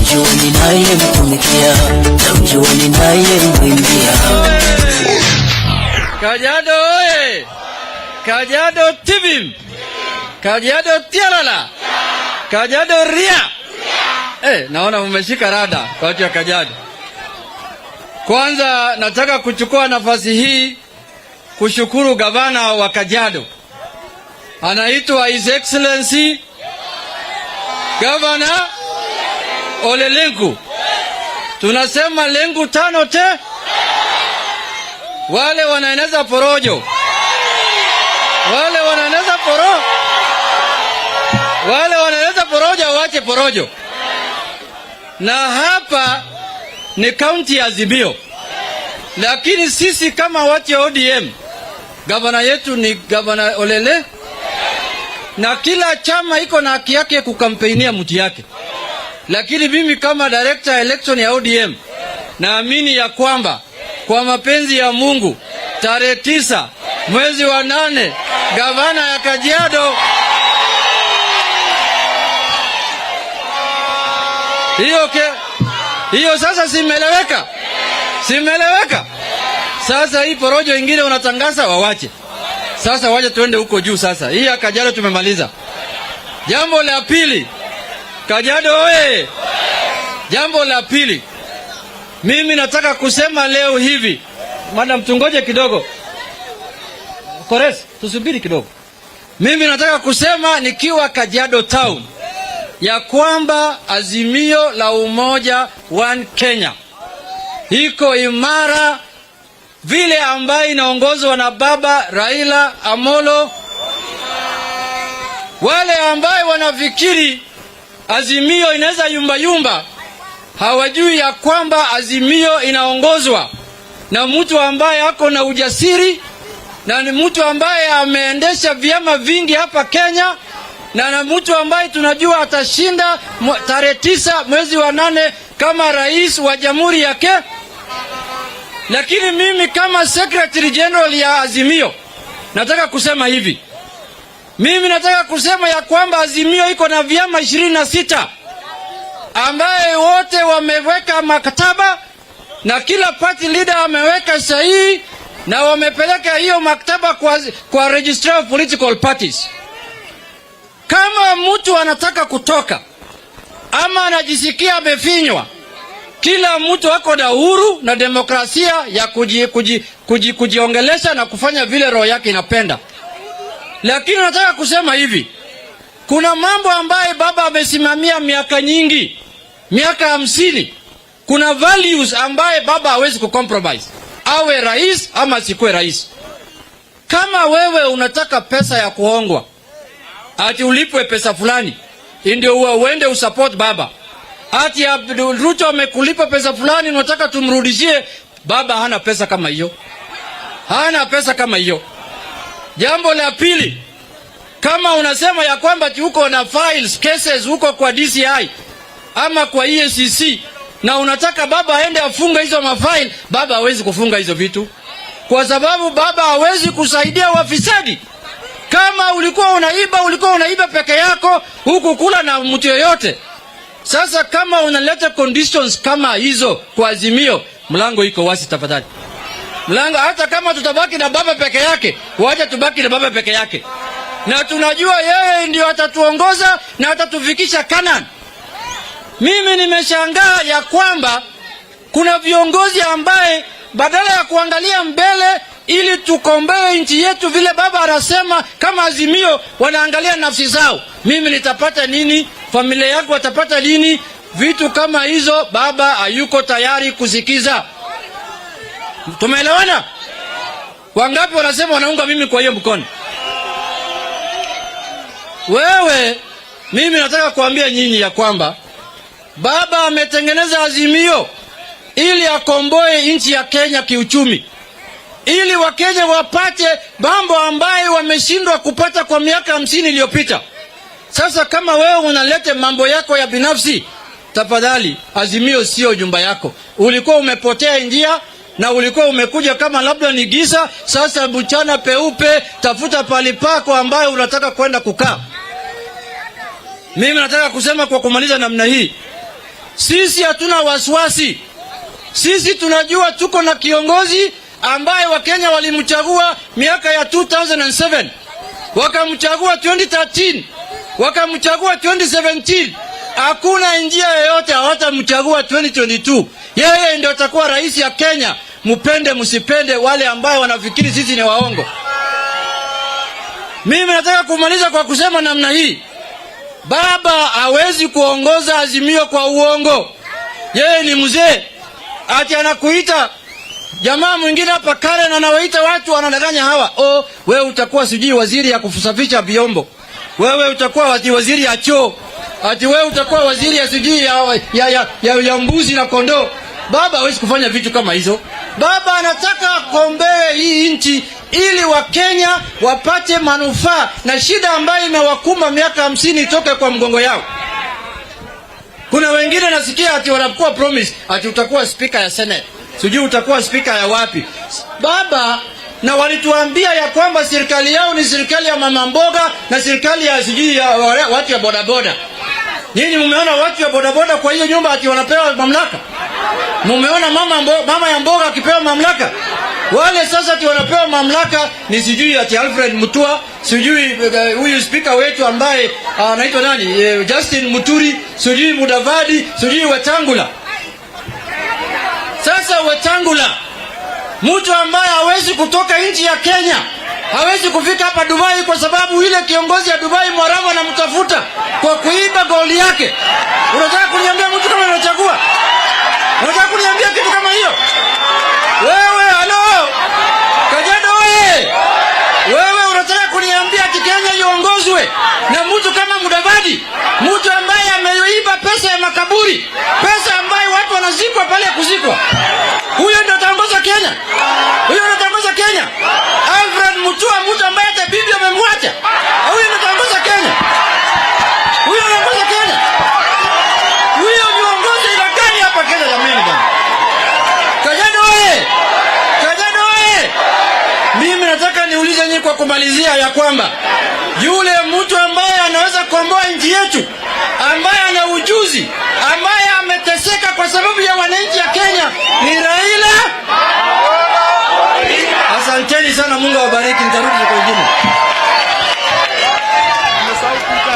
Namjua ninayemtumikia, namjua ninayemwimbia. Kajiado oye! Kajiado Tivim! Kajiado Tialala! Kajiado Ria! Naona mmeshika rada kwa watu wa Kajiado. Kwanza nataka kuchukua nafasi hii kushukuru gavana wa Kajiado. Anaitwa His Excellency Governor Ole Lenku. Tunasema Lenku tano te. Wale wanaeneza porojo, wale wanaeneza poro, wale wanaeneza porojo waache porojo. Na hapa ni kaunti ya Azimio, lakini sisi kama watu ya ODM, gavana yetu ni Gavana Olele, na kila chama iko na haki yake kukampeinia mtu yake, lakini mimi kama director election ya ODM naamini ya kwamba kwa mapenzi ya Mungu tarehe 9 mwezi wa 8 gavana ya Kajiado hiyo hiyo sasa simeleweka, simeleweka. Sasa hii porojo ingine unatangaza wawache. Sasa waje tuende huko juu sasa. Hii ya Kajiado tumemaliza. Jambo la pili, Kajiado oye! Jambo la pili, mimi nataka kusema leo hivi. Madam, tungoje kidogo. Kores, tusubiri kidogo. Mimi nataka kusema nikiwa Kajiado Town ya kwamba Azimio la Umoja One Kenya iko imara vile ambayo inaongozwa na Baba Raila Amolo. Wale ambayo wanafikiri Azimio inaweza yumba yumba hawajui ya kwamba Azimio inaongozwa na mtu ambaye ako na ujasiri na ni mtu ambaye ameendesha vyama vingi hapa Kenya na na mtu ambaye tunajua atashinda tarehe 9 mwezi wa 8 kama rais wa Jamhuri ya Kenya. Lakini mimi kama Secretary General ya Azimio nataka kusema hivi. Mimi nataka kusema ya kwamba Azimio iko na vyama 26 ambaye wote wameweka maktaba na kila party leader ameweka sahihi na wamepeleka hiyo maktaba kwa Registrar of Political Parties. Kama mtu anataka kutoka ama anajisikia amefinywa, kila mtu ako na uhuru na demokrasia ya kujiongelesha na kufanya vile roho yake inapenda. Lakini nataka kusema hivi, kuna mambo ambaye baba amesimamia miaka nyingi, miaka 50. Kuna values ambaye baba hawezi kucompromise, awe rais ama asikuwe rais. Kama wewe unataka pesa ya kuongwa, ati ulipwe pesa fulani ndio uende usupport baba, ati Ruto amekulipa pesa fulani unataka tumrudishie, baba hana pesa kama hiyo, hana pesa kama hiyo. Jambo la pili, kama unasema ya kwamba uko na files cases huko kwa DCI ama kwa EACC na unataka baba aende afunge hizo mafaili, baba hawezi kufunga hizo vitu, kwa sababu baba hawezi kusaidia wafisadi. Kama ulikuwa unaiba, ulikuwa unaiba peke yako, huku kula na mtu yoyote. Sasa kama unaleta conditions kama hizo kwa Azimio, mlango iko wazi tafadhali. Mlango, hata kama tutabaki na baba peke yake, wacha tubaki na baba peke yake. Na tunajua yeye ndio atatuongoza na atatufikisha Canaan. Mimi nimeshangaa ya kwamba kuna viongozi ambaye badala ya kuangalia mbele ili tukomboe nchi yetu vile baba anasema, kama Azimio wanaangalia nafsi zao. Mimi nitapata nini? Familia yangu watapata nini? Vitu kama hizo baba hayuko tayari kusikiza. Tumeelewana? Wangapi wanasema wanaunga mimi kwa hiyo mkono? Wewe, mimi nataka kuambia nyinyi ya kwamba baba ametengeneza Azimio ili akomboe nchi ya Kenya kiuchumi, ili Wakenya wapate mambo ambayo wameshindwa kupata kwa miaka 50 iliyopita. Sasa kama wewe unaleta mambo yako ya binafsi, tafadhali, Azimio sio nyumba yako. Ulikuwa umepotea njia na ulikuwa umekuja kama labda ni giza. Sasa mchana peupe, tafuta pali pako ambayo unataka kwenda kukaa. Mimi nataka kusema kwa kumaliza namna hii, Sisi hatuna wasiwasi. Sisi tunajua tuko na kiongozi ambaye Wakenya walimchagua miaka ya 2007, wakamchagua 2013, wakamchagua 2017. Hakuna njia yoyote hawatamchagua 2022. Yeye ndio atakuwa rais ya Kenya, mupende msipende, wale ambayo wanafikiri sisi ni waongo. Mimi nataka kumaliza kwa kusema namna hii: Baba hawezi kuongoza Azimio kwa uongo. Yeye ni mzee, ati anakuita jamaa mwingine hapa Karen, anawaita watu wanadanganya hawa. "Oh, wewe utakuwa sijui waziri ya kusafisha vyombo, wewe utakuwa ati waziri ya choo, ati wewe utakuwa waziri ya sijui ya mbuzi na kondoo." Baba hawezi kufanya vitu kama hizo. Baba anataka akomboe hii nchi ili Wakenya wapate manufaa na shida ambayo imewakumba miaka 50 itoke kwa mgongo yao. Kuna wengine nasikia ati wanakuwa promise ati utakuwa speaker ya Senate, sijui utakuwa speaker ya wapi. Baba na walituambia ya kwamba serikali yao ni serikali ya mama mboga na serikali ya sijui ya watu ya bodaboda. Nyinyi mumeona watu ya bodaboda kwa hiyo nyumba ati wanapewa mamlaka? Mumeona mama ya mboga akipewa mamlaka? Wale sasa ati wanapewa mamlaka ni sijui ati Alfred Mutua, sijui huyu spika wetu ambaye anaitwa nani, Justin Muturi, sijui Mudavadi, sijui Wetangula. Sasa Wetangula, mtu ambaye hawezi kutoka nchi ya Kenya, hawezi kufika hapa Dubai kwa sababu ile kiongozi ya Dubai Mwarabu anamtafuta kwa kuiba gold yake. Unataka kuniambia mtu kama anachagua? Unataka kuniambia kitu kama hiyo? Wewe, halo. Kajiado wewe. Wewe unataka kuniambia ati Kenya iongozwe na mtu kama Mudavadi, mtu ambaye ameiba pesa ya makaburi, pesa ambayo watu wanazikwa pale kuzikwa? Huyo ndio ataongoza Kenya? Huyo ndio ataongoza Kenya? Alfred Mutua, mtu ambaye hata bibi amemwacha. Huyo ndio ataongoza Kenya? Huyo anaongoza Kenya? Huyo ni uongozi ila gani hapa Kenya jamani bwana? Kajiado oye! Kajiado oye! Mimi nataka niulize nyinyi kwa kumalizia ya kwamba yule mtu ambaye anaweza kukomboa nchi yetu, ambaye ana ujuzi,